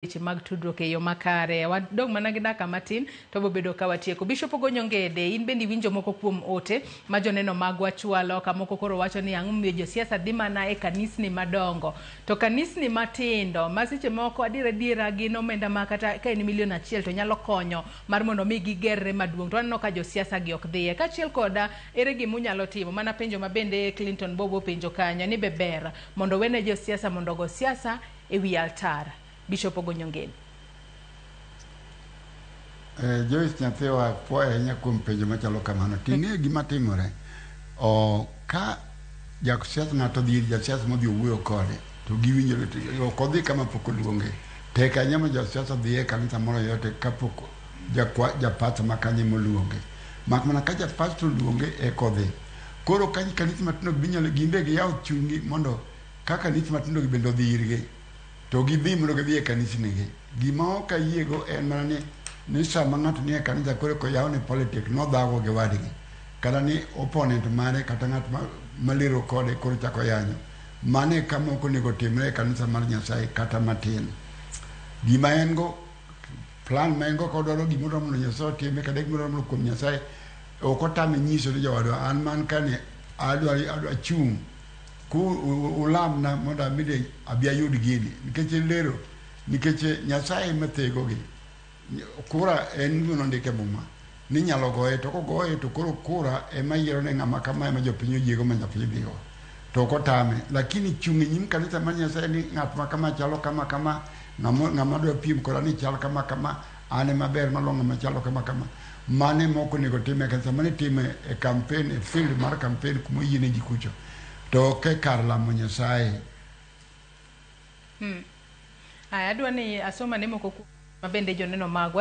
Weche mag tudruok e yo makare. Wadong' mana gi dakika matin to wabobedo ka watieko. Bishop Ogonyo Ngede, in bende iwinjo moko kuom ote ma joneno magwa chwalo ka moko koro wacho ni ang'o momiyo josiasa dhi mana e kanisni madongo to kanisni matindo ma seche moko adier adiera gin omenda ma kata ka en milion achiel to nyalo konyo mar mondo mi gigerre maduong' to waneno ka josiasa gi ok dhiye. Kaachiel koda ere gima unyalo timo mana penjo ma bende Clinton Bobo openjo kanyo ni be ber mondo wene josiasa mondo ogo siasa e wi altar. Bishop Ogonyo Ngede. Joyce nyathiwa puoyo ahinya kuom penjo machalo kamano. Ting'eyo gima timore. O, ka jasiasa ng'ato odhi ir jasiasa modhi owuoyo kode to giwinjore to ok odhi kama pok oluonge. Tek ahinya ma jasiasa dhi e kanisa moro yote kapok jakwa japasta ma kanyo ema oluonge. Mak mana ka japasta oluonge eka odhi. Koro ka kanisa matindo gi binyalo gin be giyaw chunygi mondo ka kanisa matindo gi bende odhi irgi. To gidhi mondo gidhi e kanisnigi. Gima ok ayiego en mana ni ni sama ng'ato nie kanisa koro eka oyawne politik nodhago gi wadgi kata ni opponent mare kata ng'at ma malero kode koro chako yanyo. Mano e kama ok onego otimre e kanisa mar Nyasaye kata matin. Gima en go plan ma en go kodwaro gimoro mondo Nyasaye otime kata gimoro mondo kuom Nyasaye ok otame nyiso ni jowadwa an man kani adwa adwa chung' ku ulamna mondo aminde abi ayud gini nikech en lero nikech Nyasaye ema thegogi. Kura en gima nondik e muma ni inyalo goye to kogoye to koro kura ema yiero ne ng'ama kama ema jopiny oyiego ma japiny dhigo to ok otame lakini chung' e nyim kanisa mar Nyasaye ni ng'at ma kama chalo kama kama ng'ama ng'ama dwa piem koda ni chal kama kama an ema ber maloyo ng'ama chalo kama kama mano ema ok onego tim e kanisa mano itime e campaign e field mar campaign kuma oyiene ji kucho to ok e kar lamo Nyasaye. Aya, adwa ni asomane moko kuom ma bende joneno magwa.